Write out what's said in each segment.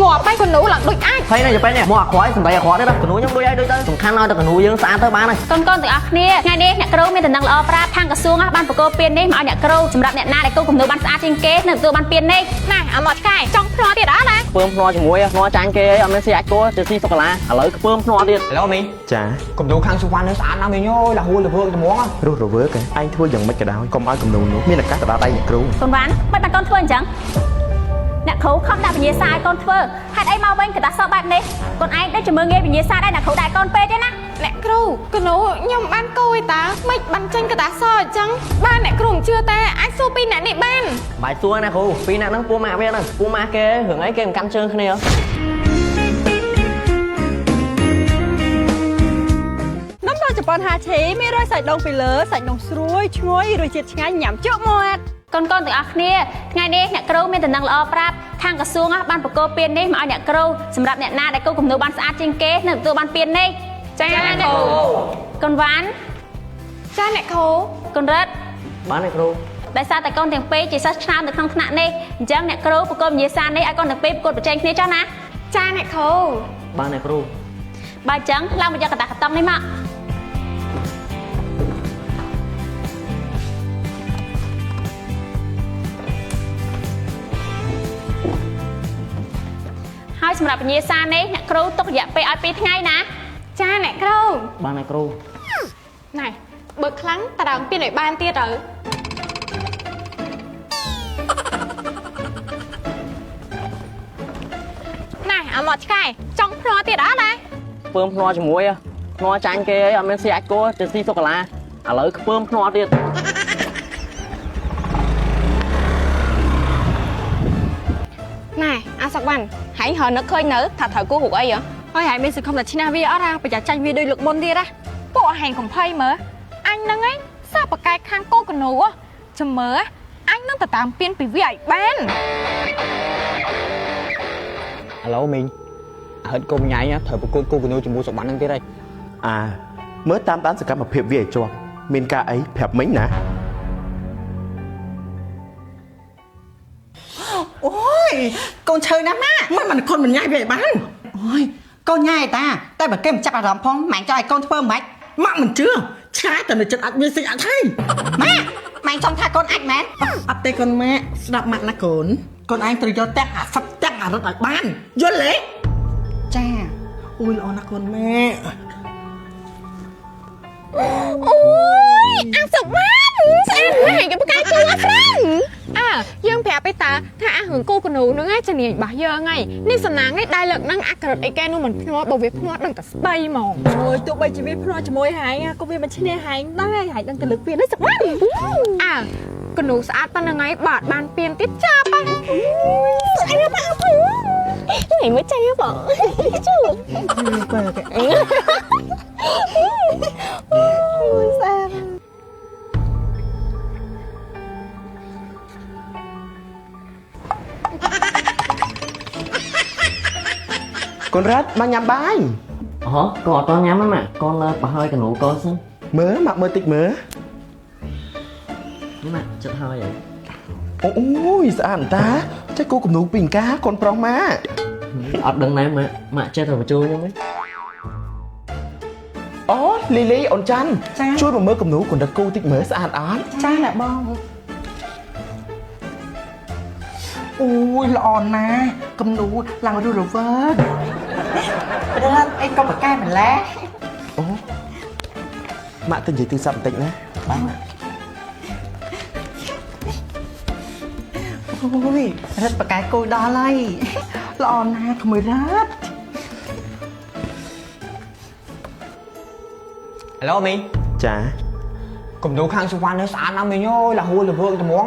ងាប់ហើយកនូឡើងដូចអាច ហើយនេះទៅនេះមកអាក្រក់សំដីអាក្រក់ទេបាទកនូខ្ញុំដូចឲ្យដូចទៅសំខាន់ឲ្យតែកនូយើងស្អាតទៅបានហើយក ូនកូនទាំងអស់គ្នាថ្ងៃនេះអ្នកគ្រូមានដំណឹងល្អប្រាប់ខាងក្រសួងបានប្រគល់ពាននេះមកឲ្យអ្នកគ្រូសម្រាប់អ្នកណាដែលគូគំនូបានស្អាតជាងគេនឹងទទួលបានពាននេះ ណែអាមកឆ្កែចង់ភ្នាល់ទៀតអត់ណា ខ្ពើមភ្នាល់ជាមួយភ្នាល់ចាញ់គេអីអត់មានស៊ីអាចគោទៅស៊ីសូកូឡាឥឡូវខ្ពើមភ្នាល់ទៀត ឥឡូវមីង ចា គំនូខាងសុវណ្ណនៅស្អាតណាស់មីងអើយលហួរលវើកត្មង រស់រវើកឯងធ្វើយ៉ាងម៉េចក៏ដោយកុំឲ្យគំនូនោះមានឱកាសទៅដល់ដៃអ្នកគ្រូ កូនវ៉ាន់មិនបានកូនធ្វើអញ្ចឹងអ្នកគ្រូខំដាក់វិញ្ញាសាឲ្យកូនធ្វើហេតុអីមកវិញកដាសបែបនេះកូនឯងដូចជាមើងងាយវិញ្ញាសាដែរអ្នកគ្រូដាក់កូនពេកទេណា អ្នកគ្រូកនូខ្ញុំបានគយតាមិនបានចេញកដាសអញ្ចឹងបានអ្នកគ្រូមិនជឿទេអាចសួរពីអ្នកនេះបាន បាយសួរណាគ្រូពីអ្នកហ្នឹងពូម៉ាក់វាហ្នឹងពូម៉ាក់គេរឿងអីគេមិនកាន់ជើងគ្នា នំដល់ជប៉ុនហាឈីមានរយសាច់ដងពីលើសាច់ដងស្រួយឈ្ងុយរសជាតិឆ្ងាញ់ញ៉ាំជក់មាត់ កូនកូនទាំងអស់គ្នាថ្ងៃនេះអ្នកគ្រូមានដំណឹងល្អប្រាប់ខាងក្រសួងបានប្រគល់ពាននេះមកឲ្យអ្នកគ្រូសម្រាប់អ្នកណាដែលគូគំនូបានស្អាតជាងគេនឹងទទួលបានពាននេះ ចាអ្នកគ្រូ កូនវ៉ាន់ ចាអ្នកគ្រូ កូនរិទ្ធ បានអ្នកគ្រូ ដោយសារតែកូនទាំងពីរជាសិស្សឆ្នើមនៅក្នុងថ្នាក់នេះអញ្ចឹងអ្នកគ្រូប្រគល់វិញ្ញាសានេះឲ្យកូនទាំងពីរប្រកួតប្រជែងគ្នាចុះណា ចាអ្នកគ្រូ បានអ្នកគ្រូ បើអញ្ចឹងឡើងមកយកកតាកតុងនេះមកហើយសម្រាប់វិញ្ញាសានេះអ្នកគ្រូទុករយៈពេលឲ្យ2ថ្ងៃណា ចាអ្នកគ្រូ បានអ្នកគ្រូ ណែបើខ្លាំងតដើមពីឲ្យបានទៀតទៅណែអាមកឆ្កែចង់ភ្នាល់ទៀតអត់ណា ខ្ពើមភ្នាល់ជាមួយភ្នាល់ចាញ់គេអីអត់មានស៊ីអាចគោទៅស៊ីសូកូឡាឥឡូវខ្ពើមភ្នាល់ទៀត ណែអាសុកវ៉ាន់ហែងហើនឹកឃើញនៅថាត្រូវគូរូបអីហ៎ ហើយហើយមានសង្ឃឹមថាឈ្នះវាអត់ណាប្រយ័ត្នចាញ់វាដូចលើកមុនទៀតណា ពួកហែងកំភៃមើលអញនឹងឯងសាបកែខាងគោកនូចាំមើលអញនឹងទៅតាមពៀនពីវាឲ្យបាន ឥឡូវមីងអាហិតគុំញ៉ៃត្រូវប្រកួតគូគំនូជាមួយសុវណ្ណនឹងទៀតហើយ អើមើលតាមដានសកម្មភាពវាឲ្យជាប់មានការអីប្រាប់មិញណា អូយកូនឈើណាស់ម៉ាក់មិនមិនកូនមិនញ៉ៃវាឲ្យបានអូយកូនញ៉ៃតាតែបើគេមិនចាប់អារម្មណ៍ផងម៉ែចង់ឲ្យកូនធ្វើមិន ម៉ាក់មិនជឿឆ្ងាយតែនៅចិត្តអាចមានសិចអាចហើយ ម៉ាក់ម៉ែចង់ថាកូនអាចមែន អត់ទេកូនម៉ាក់ស្ដាប់ម៉ាក់ណាកូនកូនឯងត្រូវយកទាំងអាសឹកទាំងអារឹតឲ្យបានយល់ទេ ចា អូយល្អណាស់កូនម៉ាក់ អូយអាសុកវ៉ាន់ស្អាតណាស់គេបកែគូអត់ស្រាំអើយើងប្រាប់ឯតាថាអារឿងគូកនូនឹងឯងជំនាញរបស់យើងឯងនេះសំណាងឯងដែលលើកនឹងអាក្រិតអីគេនោះមិនភ្នាល់បើវាភ្នាល់ដឹងតែស្ដីហ្មង អូយទោះបីជាវាភ្នាល់ជាមួយហែងក៏វាមិនឈ្នះហែងដែរហែងដឹងតែលើកពៀននេះសុកវ៉ាន់ អើកនូស្អាតប៉ុណ្្នឹងឯងបើអត់បានពៀនទៀតចាប់ហ៎ស្អាតណាស់ថ្ងៃមួយចាបងជូ បើគេ អូយស្អាត កូនរ៉ាត់មកញ៉ាំបាយ អូកូនអត់តញ៉ាំទេម៉ាក់កូនលើប្រហើយកនូកូនសិន មើលម៉ាក់មើលតិចមើល នេះម៉ាក់ចិត្តហើយហី អូយស្អាតតាចេះគូគំនូពីអង្ការកូនប្រុសម៉ាក់ អត់ដឹងដែរម៉ាក់ម៉ាក់ចេះតែបញ្ចូលខ្ញុំហី អូលីលីអូនច័ន្ទជួយមកមើលគំនូកូនរ៉ាត់គូតិចមើលស្អាតអត់ ចាអ្នកបងអូយល្អណាស់គំនូឡើងរស់រវើករត់អីក៏បកែម្ល៉េះ អូម៉ាក់ទៅនិយាយទូរស័ព្ទបន្តិចណា បានម៉ាក់ អូយរត់បកែគូដល់ហើយល្អណាស់ក្មួយរត់ ឥឡូវមីង ចា គំនូខាងសុវណ្ណនៅស្អាតណាស់មីងអើយលហួរលវើកត្មង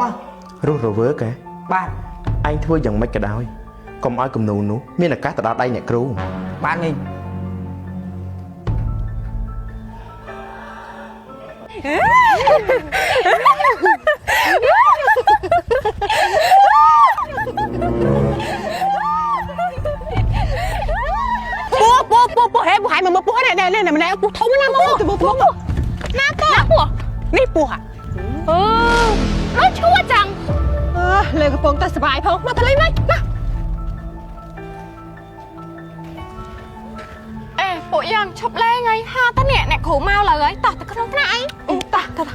រស់រវើក បាទ ឯងធ្វើយ៉ាងម៉េចក៏ដោយកុំឲ្យគំនូនោះមានឱកាសទៅដល់ដៃអ្នកគ្រូ បានមីង ពូពូពូហេពូហែមកមើលពូនេះនេះនេះម្នាក់ពូធំណាមកពូពូ ណាពូណាពូ នេះពូហ่ะ អឺដូចឈួរចឹង អើលើកំពុងតែសបាយផងមកតលេងមកណា ពួកយើងឈប់លេងហើយហៅតនេះអ្នកគ្រូមកឡើយហើយតោះទៅក្នុងថ្នាក់អីតោះតោះ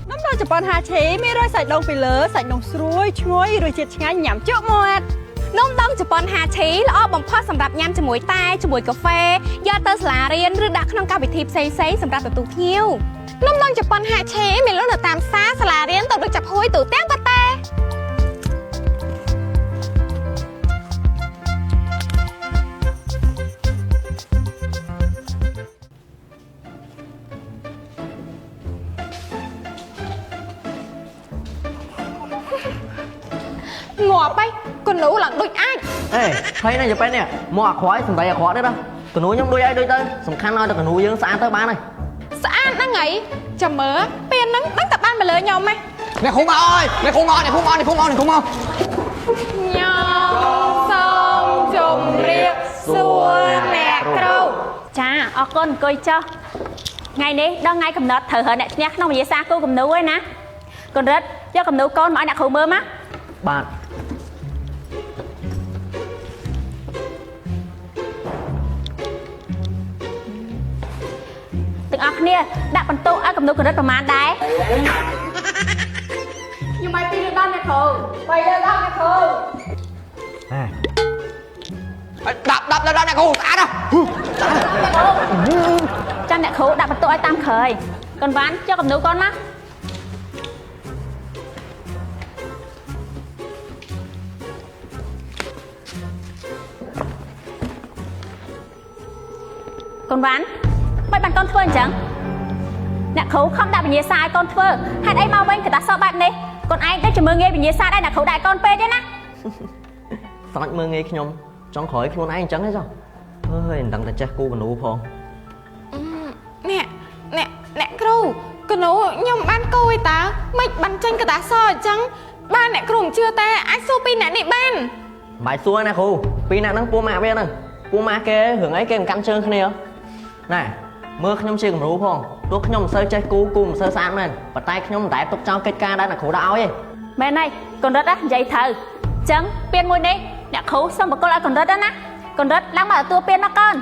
នំដងជប៉ុនហាឈីមានរយសាច់ដងពីលើសាច់នំស្រួយឈ្ងុយរសជាតិឆ្ងាញ់ញ៉ាំជក់មាត់ នំដងជប៉ុនហាឈីល្អបំផុតសម្រាប់ញ៉ាំជាមួយតែជាមួយកាហ្វេយកទៅសាលារៀនឬដាក់ក្នុងកម្មវិធីផ្សេងៗសម្រាប់ទទួលភ្ញៀវ នំដងជប៉ុនហាឈីមានលក់នៅតាមផ្សារសាលារៀនទៅដូចចាប់ហួយទូទាំងប្រទេសងាប់ហើយកនូឡើងដូចអាច អេភ័យណាស់ជប៉ុននេះមកអាក្រក់ឯងសំដីអាក្រក់ទេណាកនូខ្ញុំដូចឯងដូចទៅសំខាន់ឲ្យតែកនូយើងស្អាតទៅបានហើយ ស្អាតហ្នឹងហីចាំមើលពេលហ្នឹងដឹងតែបានមកលើខ្ញុំហ៎ អ្នកគ្រូមកអើយអ្នកគ្រូមកអ្នកគ្រូមកអ្នកគ្រូមកអ្នកគ្រូមក ខ្ញុំសូមជម្រាបសួរអ្នកគ្រូ ចាអរគុណអង្គុយចុះថ្ងៃនេះដល់ថ្ងៃកំណត់ត្រូវរើអ្នកឈ្នះក្នុងវិញ្ញាសាគូគំនូឯណាកូនរិទ្ធយកគំនូកូនមកឲ្យអ្នកគ្រូមើលមក បាទ ទាំងអស់គ្នាដាក់បន្ទុកឲ្យគំនូកូនរិទ្ធប្រមាណដែរខ្ញុំឲ្យ2លើ10អ្នកគ្រូ3លើ10អ្នកគ្រូ 10 10 10អ្នកគ្រូស្អាតណាស់ ចាំអ្នកគ្រូដាក់បន្ទុកឲ្យតាមក្រោយកូនវ៉ាន់យកគំនូកូនមកកូនវ៉ាន់មិនបានកូនធ្វើអញ្ចឹងអ្នកគ្រូខំដាក់វិញ្ញាសាឲ្យកូនធ្វើហេតុអីមកវិញកតាសបែបនេះកូនឯងដូចជាមើលងាយវិញ្ញាសាដែរអ្នកគ្រូដាក់ឲ្យកូនពេកទេណា ស្រេចមើលងាយខ្ញុំចង់ក្រោយខ្លួនឯងអញ្ចឹងហ៎ចុះអើយមិនដឹងតែចេះគូកនូផង អ្នកអ្នកអ្នកគ្រូកនូខ្ញុំបានគូឯតើមិនបានចេញកតាសអញ្ចឹងបានអ្នកគ្រូមិនជឿតែអាចសួរពីអ្នកនេះបាន បាយសួរណាគ្រូពីអ្នកហ្នឹងពួកម៉ាក់វាហ្នឹងពួកម៉ាក់គេរឿងអីគេមិនកាន់ជើងគ្នាណែមើលខ្ញុំជាគំរូផងទោះខ្ញុំមិនសូវចេះគូគូមិនសូវស្អាតមែនប៉ុន្តែខ្ញុំមិនដែលទុកចោលកិច្ចការដែលអ្នកគ្រូដាក់ឲ្យទេ មែនហើយកូនរិទ្ធនិយាយត្រូវអញ្ចឹងពានមួយនេះអ្នកគ្រូសូមបកគលឲ្យកូនរិទ្ធណាកូនរិទ្ធឡើងមកទទួលពានមកកូន